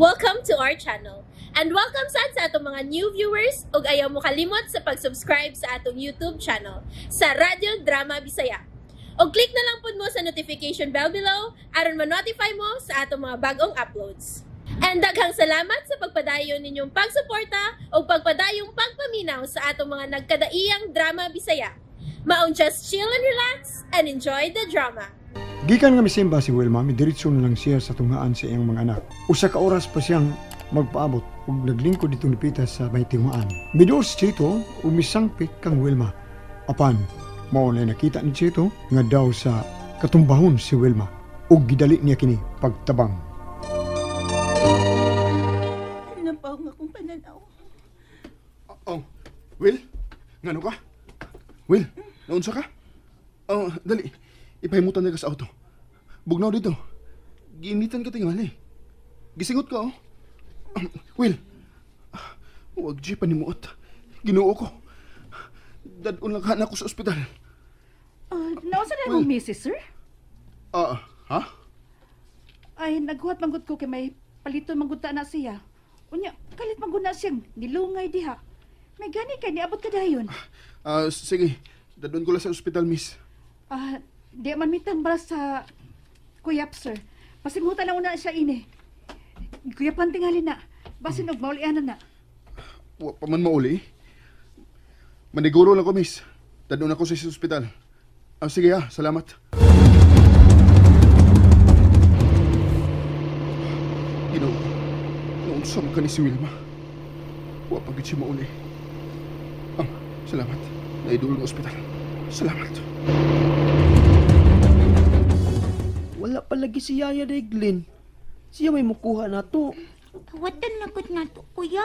Welcome to our channel. And welcome sad sa atong mga new viewers ug ayaw mo kalimot sa pag-subscribe sa atong YouTube channel sa Radyo Drama Bisaya. Og click na lang pud mo sa notification bell below aron ma-notify mo sa atong mga bagong uploads. And daghang salamat sa pagpadayon ninyong pagsuporta ug pagpadayong pagpaminaw sa atong mga nagkadaiyang drama Bisaya. Maong just chill and relax and enjoy the drama. Gikan nga misimba si Wilma, midiretso na lang siya sa tungaan sa iyang mga anak. Usa ka oras pa siyang magpaabot ug naglingkod ditong nipita sa may tinguan. Miduol si Chito ug misangpit kang Wilma. Apan, mao na nakita ni Chito nga daw sa katumbahon si Wilma ug gidali niya kini pagtabang. Napaw nga akong pananaw. Oh, Will? Ngano ka? Will, naunsa ka? Oh, dali. Ipahimutan na ka sa auto. Bugnaw dito. Ginitan ka tingali. Gisingot ka, oh. Will. Huwag di panimuot. Ginoo ko. Dadon lang ka na ako sa ospital. Nausa na mong misis, sir? Ha? Ay, naghuwat manggod ko kay may paliton manggod ta na siya. Unya, kalit manggod na siyang nilungay diha. May gani kay niabot ka dayon. Sige. Dadon ko lang sa ospital, miss. Di man mitang bara sa kuyap, sir. Pasingutan na una siya ini. Kuyapan tingali na. Basin og maulianan na. Wa pa man mauli. Maniguro lang ko, miss. Dadon ako sa ospital. Sige, salamat. Ginoo, naunsa man ka ni si Wilma. Wa pa gid siya mauli. Salamat. Naidulong ang ospital. Salamat. Wala pa lagi si Yaya Reglin. Siya may mukuha na to. Hawatan na gud na to, kuya.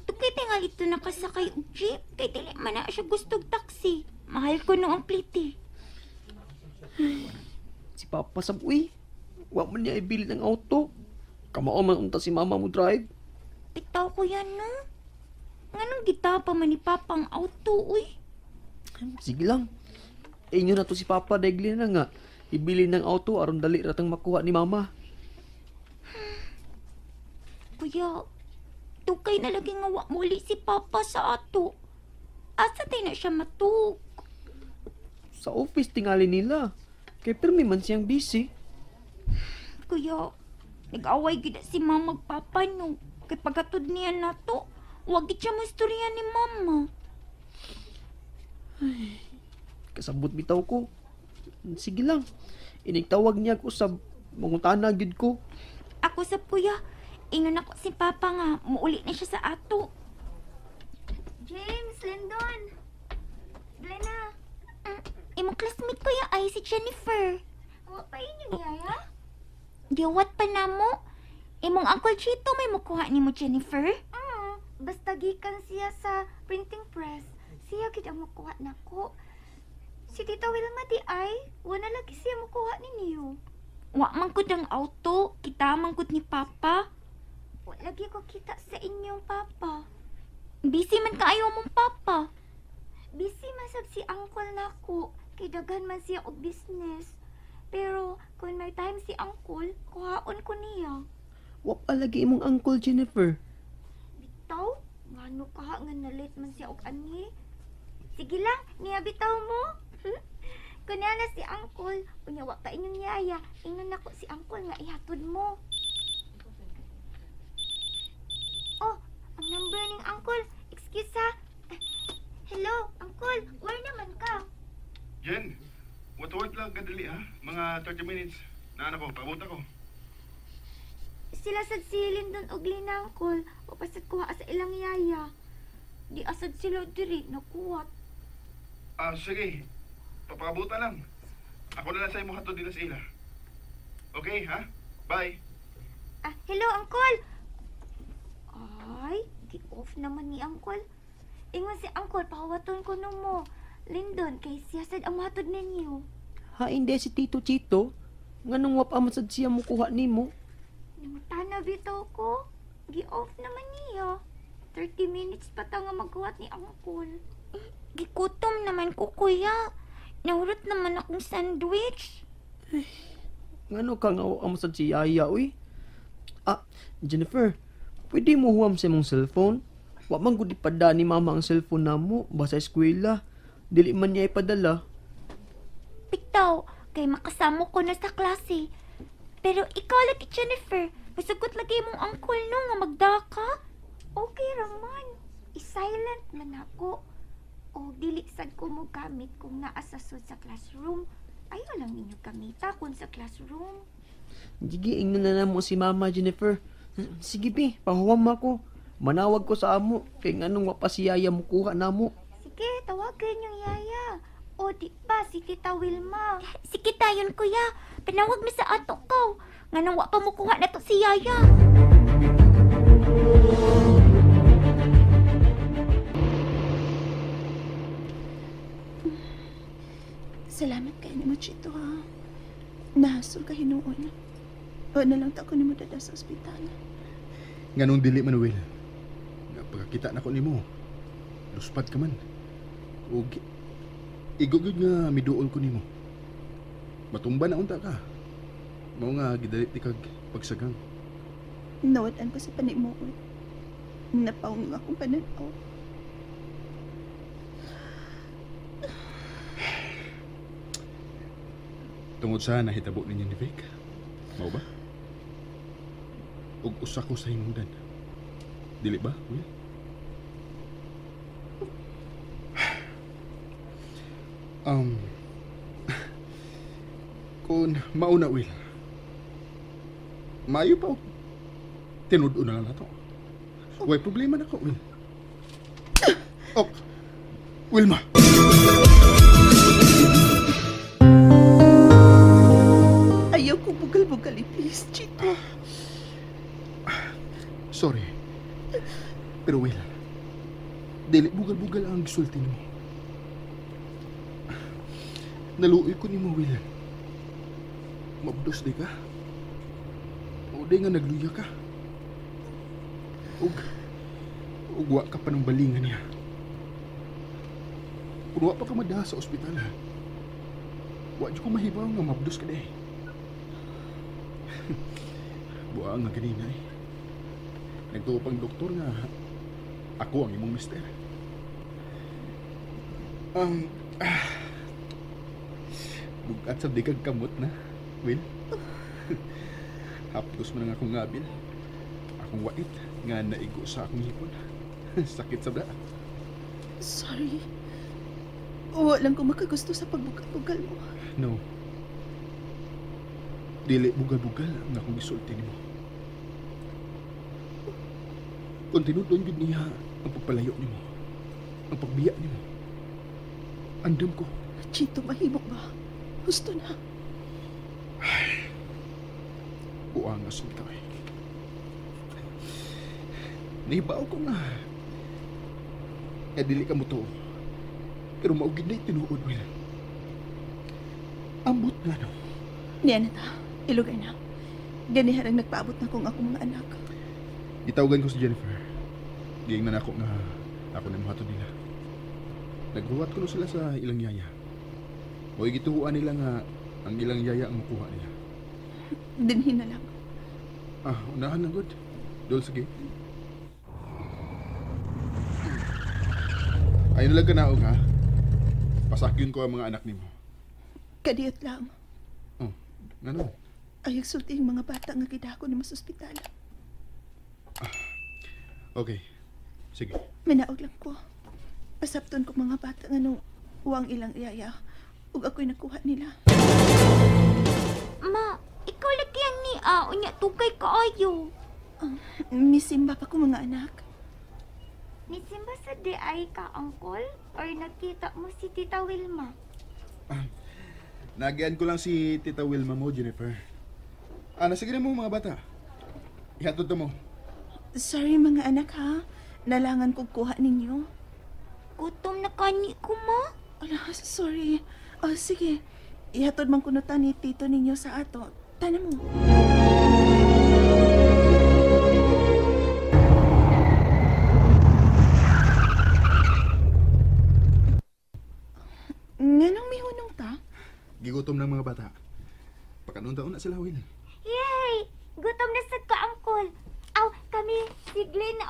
Tukay tingali ito nakasakay og jeep. Kay dili man na siya gustog taxi. Mahal ko no ang plite. Si Papa sab uy. Wa man niya ibili ng auto. Kamao man unta si Mama mo drive. Bitaw kuya no. Nganong gitapa man ni Papa ang auto uy? Sige lang. Inyo na to si Papa Reglin na nga. Ibili ng auto aron dali ratang makuha ni Mama. Kuya, tukay na lagi nga wa muli si Papa sa ato. Asa tay na siya matug? Sa office tingali nila. Kay pirmi man siyang busy. Kuya, nag-away gid si Mama ug Papa no. Kay paghatod niya nato, wa gid siya moistorya ni Mama. Ay, kasabot bitaw ko. Sige lang. Inigtawag niya ko sa mangutana gid ko. Ako sa kuya, ingon ako si Papa nga muuli na siya sa ato. James, Lyndon. Glenna. Imong classmate kuya ay si Jennifer. Wa pa inyo yaya? Giwat pa namo. Imong Uncle Chito may mukuha nimo, Jennifer. Basta gikan siya sa printing press. Siya gid ang mukuha nako. Si Tita Wilma di ay, wala lagi siya mukuha ninyo. Wa man gud ang auto, kita man gud ni Papa. Wa lagi ko kita sa inyong papa. Busy man kaayo mong papa. Busy man sab si uncle nako, kay daghan man siya og business. Pero kung may time si uncle, kuhaon ko niya. Wa pa lagi imong uncle, Jennifer. Bitaw, ngano ka nga na-late man siya og anhi. Sige lang, niya bitaw mo. Kunya na si uncle, unya wa pa inyong yaya. Ingon nako si uncle nga ihatod mo. Oh, ang number ning uncle. Excuse ha. Hello, uncle. Where naman ka? Jen, what lang kadali ha? Mga 30 minutes. Naan ako, paabot ako. Sila sad si Lyndon og Lina, uncle. O pasad kuha sa ilang yaya. Di asad sila diri nakuwat. Sige. Papabuta lang. Ako na lang sa imo hatod dito sa ila. Okay, ha? Bye. Hello, uncle. Ay, gi-off naman ni uncle. Ingon si uncle, pahawaton ko no mo. Lyndon, kay siya sad ang matod ninyo. Ha, hindi si Tito Chito. Nganong wa pa man sad siya mukuha nimo? Nangutana bitaw ko. Gi-off naman niya. 30 minutes pa ta nga maghuwat ni uncle. Gikutom naman ko, kuya. Nahurot naman akong sandwich. Ay, ngano ka nga wa man sad si Yaya, uy? Ah, Jennifer, pwede mo huwam sa imong cellphone? Wa man gud ipada ni mama ang cellphone namo basta eskwela. Dili man niya ipadala. Bitaw, kay makasamo ko na sa klase. Pero ikaw lagi, Jennifer, masugot lagi mong uncle no nga magdaka. Okay raman. I-silent man ako. O dili sad ko mo gamit kung naa sa sud sa classroom. Ayaw lang ninyo gamita kung sa classroom. Sige, ingnan na namo si mama, Jennifer. Sige, bi, pahuwam ako. Manawag ko sa amo, kay nganong wa pa si Yaya mukuha namo. Sige, tawagan yung yaya. O di ba si Tita Wilma? Sige tayon, kuya. Panawag mi sa ato ko. Nganong wa pa mukuha na to si Yaya. Salamat kay nimo, Chito, ha. Nahasol ka hinuon. O na lang ta ko nimo dada sa ospital. Nganong dili man, Will. Nga pagkakita nako nimo, luspad ka man. Ug igo gyud nga miduol ko nimo. Matumba na unta ka. Mao nga gidali ti kag pagsagang. Nawad-an ko sa panimuot. Napaong akong pananaw. Tungod sa nahitabo ninyo ni Vic. Mao ba? Ug usa ko sa hinungdan. Dili ba, Will? Kung mauna, Will, maayo pa og tinud-on na lang nato. Way problema na ko, Will. Ok, Wilma. Ayaw ko bugal-bugal, please, Chito. Sorry. Pero Will, dili bugal-bugal ang gisulti nimo. Naluoy ko nimo, Will. Mabdos di ka. O di nga nagluya ka. Ug wa ka pa ng balingan niya. Kung wa pa ka madaha sa ospital, ha? Wa jud ko mahibaw nga mabdos ka di. Buang nga ganina eh. Nagtuo pang doktor nga ako ang imong mister. Bugat sa di kag kamot na, Will. Hapdos man ang akong ngabil. Akong wait nga naigo sa akong hipon. Sakit sa bra. Sorry. Wa lang ko makagusto sa pagbugal-bugal mo. No. Dili bugal-bugal ang akong gisulti nimo. Kung tinud-on gyud niya ang pagpalayo nimo, ang pagbiya nimo, andam ko. Chito, mahimo ba? Gusto na. Ay, buang asulta eh. Nahibaw ko nga. Nga dili ka mo to. Pero maugid na'y tinuod, Will. Ambot nga no. Niya na ta. Ilugay na. Ganiharang nagpaabot na kong akong mga anak. Gitawagan ko si Jennifer. Giingnan ako nga ako na muhatod nila. Nagruwat ko no sila sa ilang yaya. O gituhuan nila nga ang ilang yaya ang makuha nila. Dinhin na lang. Ah, unahan na good. Dol, sige. Ayun na lang ka naog, ha? Pasakyon ko ang mga anak nimo. Kadiyot lang. Oh, ngano? Ayag sulti ang mga bata nga gidako nimo sa ospital. Ah, okay. Sige. Minaog lang ko. Pasapton ko mga bata nga nung uwang ilang iyaya. Ug ako'y nakuha nila. Ma, ikaw lagi ang niya. Unya, tugay kaayo. Misimba pa ko mga anak. Misimba sa DI ka, Uncle? Or nakita mo si Tita Wilma? Nagyan ko lang si Tita Wilma mo, Jennifer. Sige na mo mga bata. Ihatod na mo. Sorry mga anak ha. Nalangan kong kuha ninyo. Gutom na kani ko, ma. Ala, sorry. Oh, sige. Ihatod man kuno ta ni tito ninyo sa ato. Tana mo. Nganong mihunong ta? Gigutom ng mga bata. Pakanon taon na sila, Will. Yay! Gutom na sad ka, Uncle.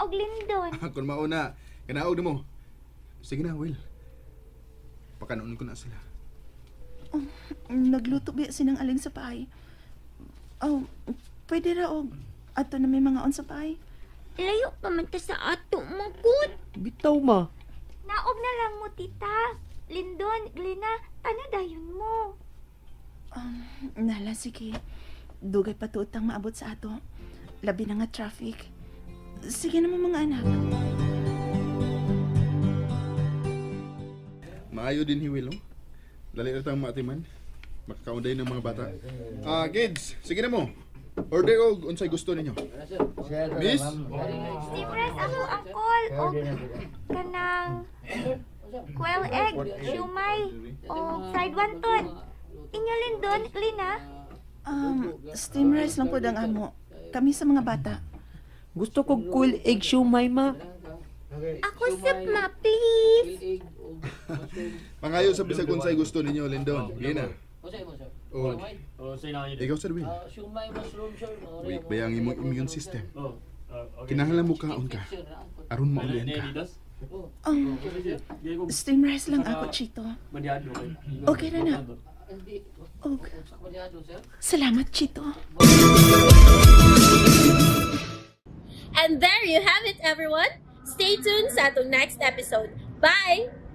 og Lindon. Kung mauna, kanaog na mo. Sige na, Will. Pakanoon ko na sila. Oh, nagluto biya sinang aling sa paay. Oh, pwede ra og ato na may mga on sa paay. Layo pa man ta sa ato, magud. Bitaw ma. Naog na lang mo, tita. Lindon, Glena, tana dayon mo. Nala, sige. Dugay pa tuot ang maabot sa ato. Labi na nga traffic. Sige naman mga anak. Maayo din hi Will, oh. Dali na tang maatiman. Makakaunday ng mga bata. Ah, kids, sige na mo. Order og unsay gusto ninyo. Miss, Steam rice ako, angkol. Og kanang quail egg, siomai, o fried wonton. Inyo Lindon, Glena. Steam rice lang po ang amo. Kami sa mga bata. Gusto ko quail egg siomai ma. Ako sip ma, please. Pangayo sa bisag unsay gusto ninyo, Lindon. Lina. Oh, ikaw sir Will. Weak ba ang imong immune system? Kinahanglan mo kaon ka. Aron maulian ka. Steam rice lang ako, Chito. Okay na na. Og, salamat, Chito. And there you have it, everyone. Stay tuned sa atong next episode. Bye!